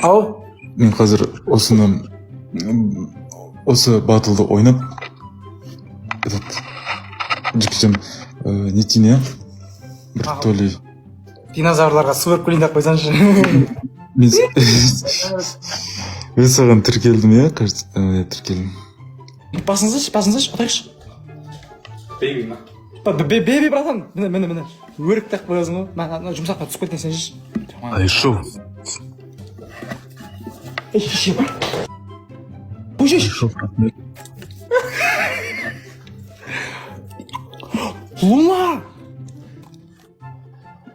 Ау. Мен қазір осыны осы батылды ойнап, этот жігітім, не етейін, иә, бір Ага. то ли Динозаврларға су беріп келейін деп қойсаңшы. Мен саған тіркелдім, иә, кажется, иә, тіркелдім. Басыңызшы, басыңызшы, ұтайықшы. Бейби ма? Бейби, братан, міне, міне, міне, өрік деп қоясың ғой. Мына, мына жұмсаққа түсіп кеткен, сен жеші. Айшоу. Ей, шеше, қойшы. Айшоу, рахмет. Луна!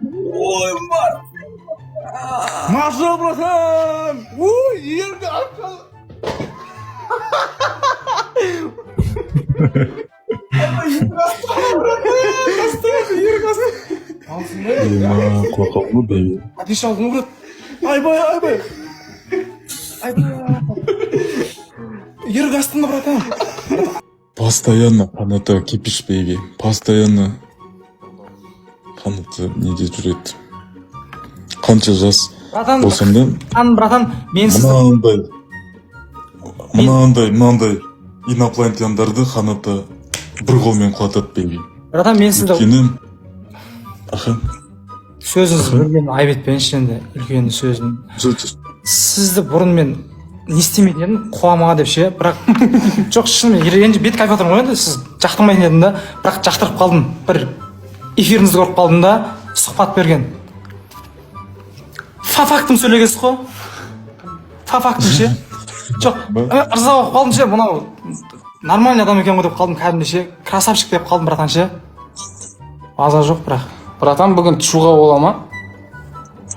Ой, братан! Ой, ерді арқа! Ема, қорқамын ғой, бейби. Атеш алдың ғой, брат. Айбай, айбай. Айбай. Ерік астында, братан. Постоянно қаната кипиш, бейби, постоянно қанаты неде жүреді, қанша жас Братан, болсам да. братан, братан, мен сізді Мынандай инопланетяндарды қаната бір қолмен құлатады, бейби. Братан, мен сізді Өйткені, аха. Сөзіңізді бөлген айып етпеңізші енді, үлкеннің сөзін. Сізді бұрын мен не істемейтін едім, қуама деп ше, бірақ жоқ, шынымен ренжіп, бет қайтып жатырмын ғой енді, сіз жақтырмайтын едім да, бірақ жақтырып қалдым. Бір эфиріңізді көріп қалдым да, сұхбат берген, фактым сөйлегенсіз ғой, фактым ше. Жоқ, ырза болып қалдым ше, мынау нормальный адам екен ғой деп қалдым кәдімгідей ше, красавчик деп қалдым, братан, ше, базар жоқ бірақ. Братан, бүгін тұшуға бола ма?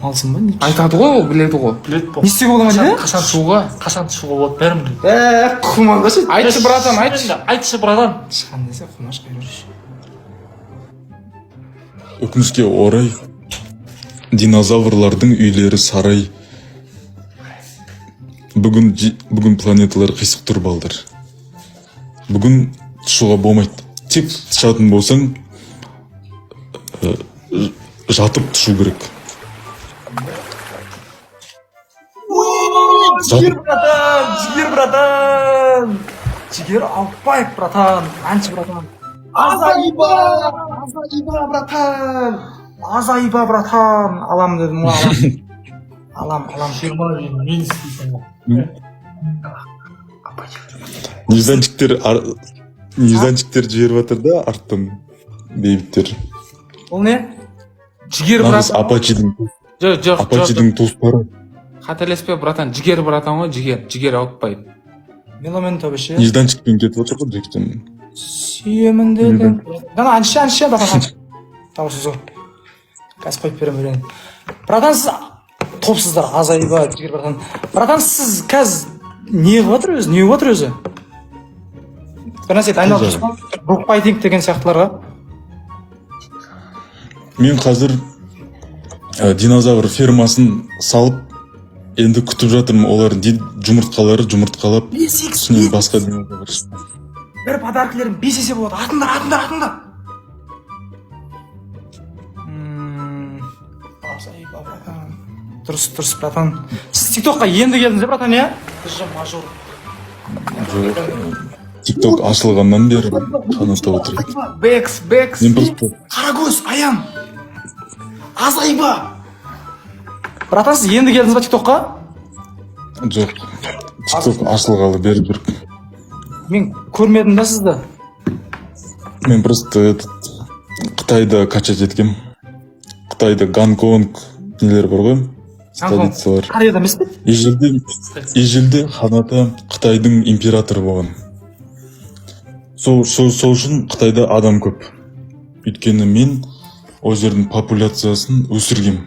Малсың ба, не? Айтады ғой, ол біледі ғой. Біледі. Не істеуге бола ма дейді? Қашан Тұшуға. Қашан шығуға болады, бәрін біледі. Ә, қумаңдаршы. Айтшы, братан, айтшы. Енді айтшы, братан. Шығамын десе, қумаш, қайда жүрші. Өкінішке орай, динозаврлардың үйлері сарай. Бүгін бүгін планеталар қисық тұр, балдар. Бүгін тұшуға болмайды, тек тышатын болсаң, жатып тұшу керек. Жігер, братан, Жігер, братан, Жігер Ауыпбаев, братан, әнші, братан. Азайба, азайба, братан, азайба, братан, аламын дедім ғой, алам, алам, алам. 20 мен істейсің ғой. Нежданчиктер, нежданчиктер жіберіп жатыр да арттан, бейбіттер. Ол не? Жігер, Нағыз братан. Апачидің Жоқ, жоқ, жоқ. Апачидің туыстары. Қателеспе, братан, Жігер, братан ғой, Жігер, Жігер Ауытбаев. Меломен тобы ше. Нежданчикпен кетіп отыр ғой жігітім. Сүйемін дедім. Ана әнші, әнші, братан, әнші. Дауысы зор. Қазір қойып беремін өлең. Братан, сіз топсыздар, азайба, Жігер, братан. Братан, сіз қазір не қылып жатыр өзі, не болып жатыр өзі? Бір нәрсе дайындалып жүрсіз ба? Рок-файтинг деген сияқтыларға. Мен қазір динозавр фермасын салып, енді күтіп жатырмын олардың жұмыртқалары жұмыртқалап, үстінен басқа динозавр. Бір подаркілерім 5 есе болады. Атыңдар, атыңдар, атыңдар. Азайба, братан. Дұрыс, дұрыс, братан. Сіз тиктокқа енді келдіңіз, иә, братан, иә? Ж мажор. Жоқ, тикток ашылғаннан бері қанатта отыр. Бекс, бекс. Мен просто Қарагөз, Аян. Азайба. Братан, сіз енді келдіңіз ба тиктокқа? Жоқ, тикток ашылғалы бері бір. Мен көрмедім да сізді. Мен просто этот Қытайда качать еткем. Қытайда Гонконг нелер бар ғой, столицалар. Кореяда емес пе? Ежелде ханата Қытайдың императоры болған. Сол үшін Қытайда адам көп, өйткені мен ол жердің популяциясын өсіргем.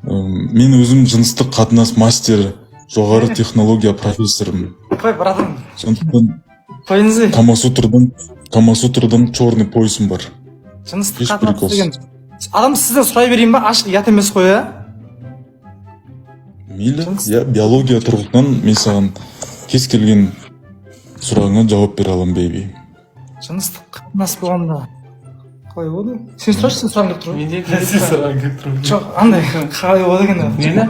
Мен өзім жыныстық қатынас мастері, жоғары технология профессорымын. Қой, братан. Сондықтан Қойыңыз. Камасутрадан черный поясым бар. Жыныстық Еш қатынас прикол. деген. Адам, сізден сұрай берейін ба? Ашық, ұят емес қой, иә? Мейлі, иә, биология тұрғысынан мен саған кез келген сұрағыңа жауап бере аламын, бейби. Жыныстық қатынас болғанда қалай болады? Сен сұрашы, сен сұрағың келіп тұр ғой. Менде Сен сұрағың келіп тұр. Жоқ, андай қалай болады екен? Нені?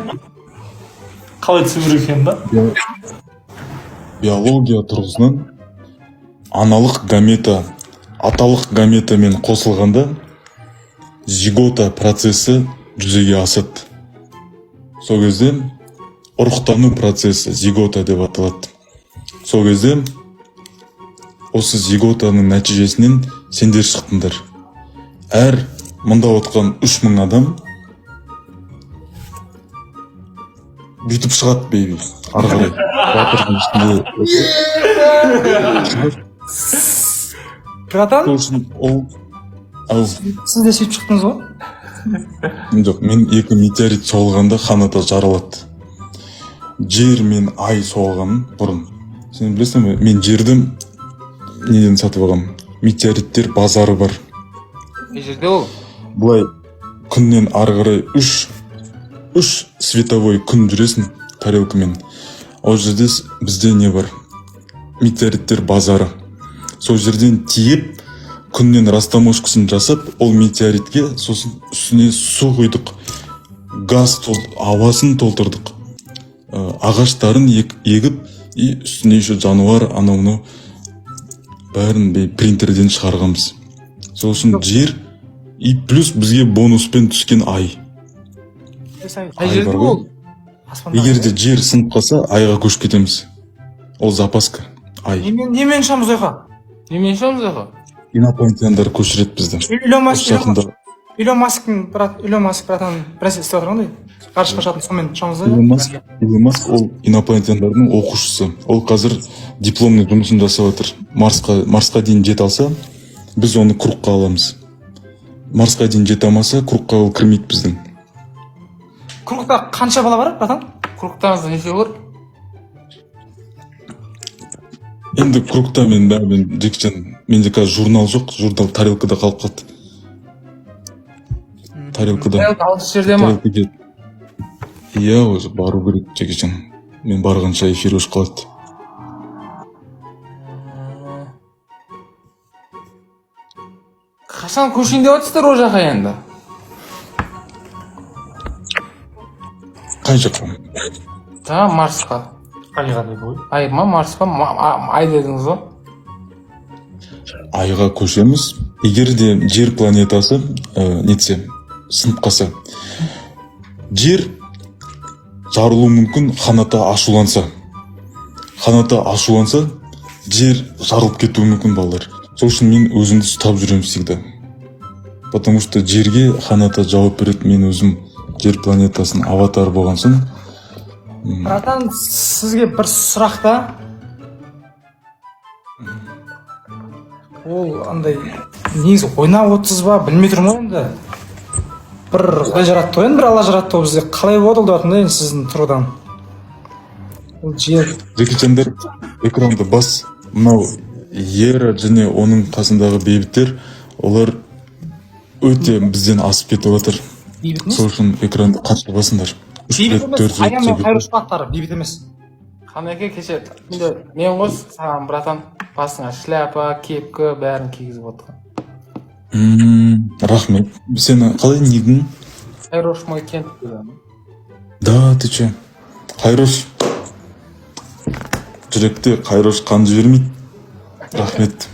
Қалай түсу керек екен ба? Биология тұрғысынан аналық гамета аталық гаметамен қосылғанда, зигота процесі жүзеге асады. Сол кезде ұрықтану процесі зигота деп аталады. Сол кезде осы зиготаның нәтижесінен сендер шықтыңдар. Әр мында отқан 3000 адам бүйтіп шығады, бейби, ары қарай батырдың үстінде. Братан. Сол үшін ол ау. Сіз де сөйтіп шықтыңыз ғой. Жоқ, мен екі метеорит соғылғанда Хан Ата жаралады. Жер мен ай соғылған бұрын. Сен білесің бе, мен жерді неден сатып алғанмын? Метеориттер базары бар. Қай жерде ол? Былай күннен ары қарай үш световой күн жүресің тарелкамен. Ол жерде бізде не бар, метеориттер базары. Сол жерден тиеп, күннен растаможкасын жасап, ол метеоритке, сосын үстіне су құйдық, газ ауасын толтырдық, ағаштарын егіп, и үстіне еще жануар, анау мынау бәрін принтерден шығарғанбыз. Сол үшін жер и плюс бізге бонуспен түскен ай. Қай Ай жерде бар ғой. ол? Аспанда. Егер де жер сынып қалса, айға көшіп кетеміз. Ол запаска ай. Немен ұшамыз ойға? Немен ұшамыз ойға? Инопланетяндар көшіреді бізді. Илон Маск. Осы жақында. Илон Масктың, брат, Илон Маск, братан, бір нәрсе істеп жатыр ғой, ғарышқа ұшатын, сонымен ұшамыз да. Илон Маск ол инопланетяндардың оқушысы. Ол қазір дипломный жұмысын жасап жатыр. Марсқа дейін жете алса, біз оны кругқа аламыз. Марсқа дейін жете алмаса, кругқа ол кірмейді біздің. Кругта қанша бала бар, братан? Кругтарыңызда неше бар? Енді кругта мен бәрібір, Джекжан, менде қазір журнал жоқ, журнал тарелкада қалып қалды, тарелкада. Тарелка алыс жерде ма? Тарелкаге, иә, уже бару керек, Джекжан. Мен барғанша эфир өшіп қалады. Қашан көшейін деп жатырсыздар ол жаққа енді? Қай жаққа? Жаңа Марсқа. Айға деді ғой. Ай ма, Марс па? Ай дедіңіз ғой. Айға көшеміз, егер де жер планетасы нетсе, сынып қалса. Жер жарылуы мүмкін Хан Ата ашуланса. Хан Ата ашуланса, жер жарылып кетуі мүмкін, балалар. Сол үшін мен өзімді ұстап жүремін всегда, потому что жерге Хан Ата жауап береді. Мен өзім жер планетасының аватары болған соң. Братан, сізге бір сұрақ та. Ол андай негізі ойнап отырсыз ба, білмей тұрмын ғой енді. Бір құдай жаратты ғой енді, бір Алла жаратты ғой бізде. Қалай болады ол деп жатырмын да енді сіздің тұрғыдан. Ол жер Жекежандар, экранды бас. Мынау Ера және оның қасындағы бейбіттер, олар өте бізден асып кетіп жатыр. Бейбіт емес. Сол үшін экранды қатты басыңдар, үш Бейбіт рет, емес. төрт рет. Аян мен Жекежан. Хайрушпаттары бейбіт емес. Қанеке, кеше түнде мен ғой саған, братан, басыңа шляпа, кепка, бәрін кигізіп отқан. Рахмет. Сені қалай нигің? Хайрош мой кент деген. Да ты че, Хайрош? Жүректе Хайрош қан жібермейді. Рахмет.